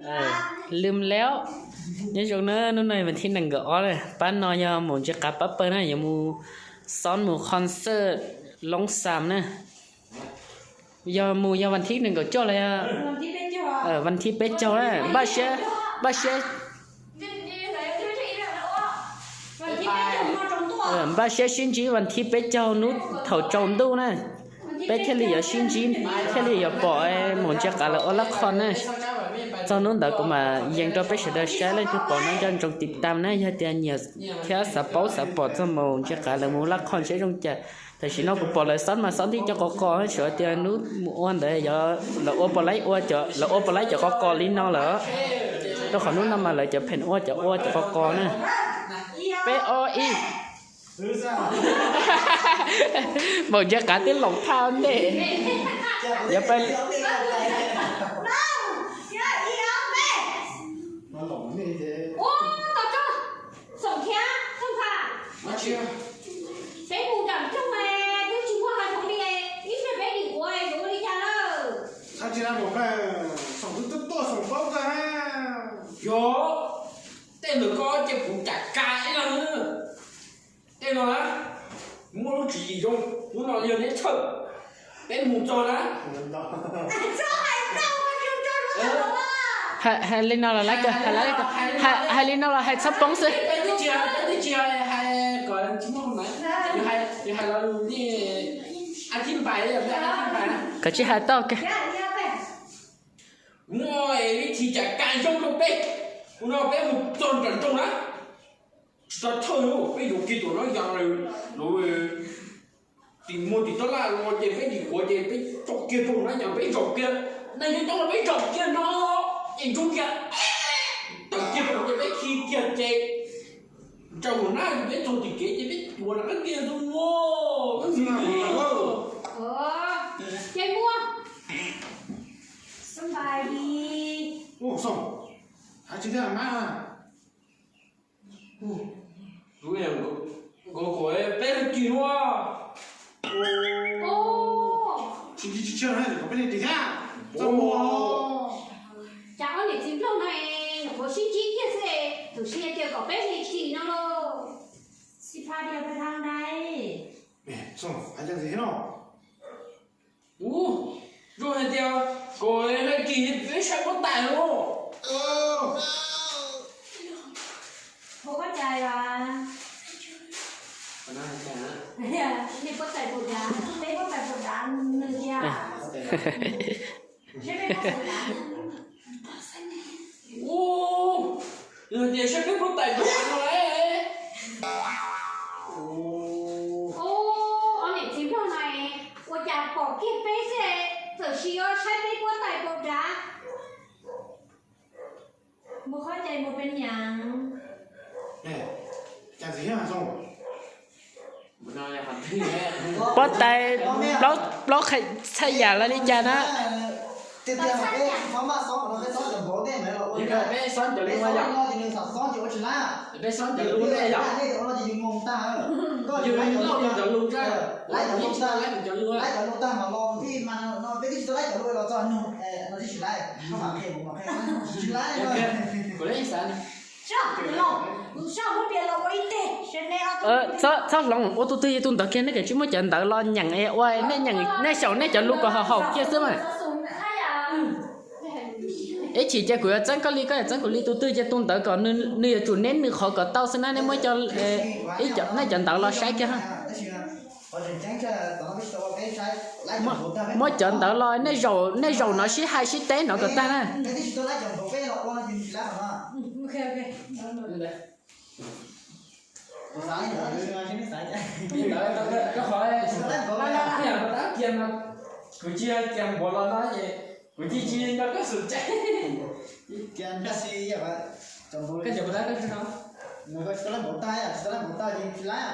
Lwm lawm, nyob zoo na, hnub no vas thib nees nkaum ob na, pab no yog mus ntsia qav pab pawg na, yuav mus xob mus concert Loob Xam na. Yog mus yog vas thib nees nkaum cuaj los yog vas thib peb caug na, npaj siab, npaj siab, npaj siab sib ntsib vas thib peb caug hnub thaum tsaus ntuj na, peb thiaj li yuav sib ntsib, thiaj li yuav pom mus ntsia qav lawv ua lab qho na. Txog hnub ntawd kuv mam yees rau peb sawv daws saib, leej twg pom no nco ntsoov tiv tam na, yog tias nyiam thiab xav paub xav pom txog mus ntsia qav lawv mus lab qho seb zoo cas. Tam sim no kuv pom lawv xob mas xob ntij cov qos qos, xyov tias hnub mus ua ntawd lawv ua puas laib ua cov, lawv ua puas laib cov qos qos li no lawm. Rau qhov hnub no mas lawv cov pheem ua cov ua cov qos qos na. Peb ob ib. Npaum ntsia qav twb loos thaj ntej. Yuav pab Yog, tej ntawm koj ces kuv cam ka ib leeg. Tej no na, muaj lub tswv yim zoo, hnub no yog neb txhawj, peb mus txog na. Hais li no los laib kawg, hais li no los hais txhob poob xwb. Koj tsis hais tau. Muaj ib thim cam ka zoo rau peb, hnub no peb mus txog nram nroog na. Tsis tau thawj lub, peb yuav kiag tuam no yog lawv tim muag tim tab laj los ces peb dim quav ces peb tso kiag rau na, yog peb zaum kiag, neeg nyob coob los peb zaum kiag no, ces ntsoog kiag, tawm kiag rau ces peb khi kiag ces tsaws mus na, peb txog tim kev ces peb tuav rov qab kiag tus. Ces muaj. Somebody. Ua xom, hais tsis thiaj mas. Nkawd kom peb leej twg lua? Tsis tsis tsis, kom peb leej twg thiab? Txoj muag. Cas ob niam txiv nplog no nyuam qhuav sib ntsib kiag xwb, tus sib hais tias kom peb leej twg no lauj? Xib phaj dias peb thaj dais. Hais cas ntxiv thiab no? Ub, zoo hais tias kom leej twg peb saib puab tais lauj. Puab tais os. Nej puab tais puas dav, peb puab tais puas dav nws tiag. Ub, yog tias saib peb puab tais puas dav no lauj. Ub, ob niam txiv nplog no ua cas pom kiag peb xwb, txawm sis yuav saib peb puab tais puas dav. Mus qhov cai mus pes nyam. Puab tais plaub qhia txhaj yam los li cas na? Peb xob cov lus, peb xob cov lus ne yom. Yus loj cov lus, kuv le xav. Txhob hloov, ua tus twg yog tus ntawd kiag, nej kav tsij muab cov ntawd los nyeem es ua, nej nyeem, nej xyaum nej cov lus kom haum haum kiag xwb mas. Ib chim ces kuv yuav txeeb koj li, koj yuav txeeb kuv li, tus twg ces tus ntawd kom nws yuav tsum neb nws qhov kom tau xwb na, nej muab cov, nej cov ntawd los saib kiag. Muab cov ntawd los, nej zaum no sib hais sib teb no kom tag na. Kuv tsis cia npaum los no es kuv cia tsis nco koj xum tseeb. Koj cov puas tag koj tsis no, koj tsis tau laij npaum tag, tsis tau laij npaum tag ces tsis laij.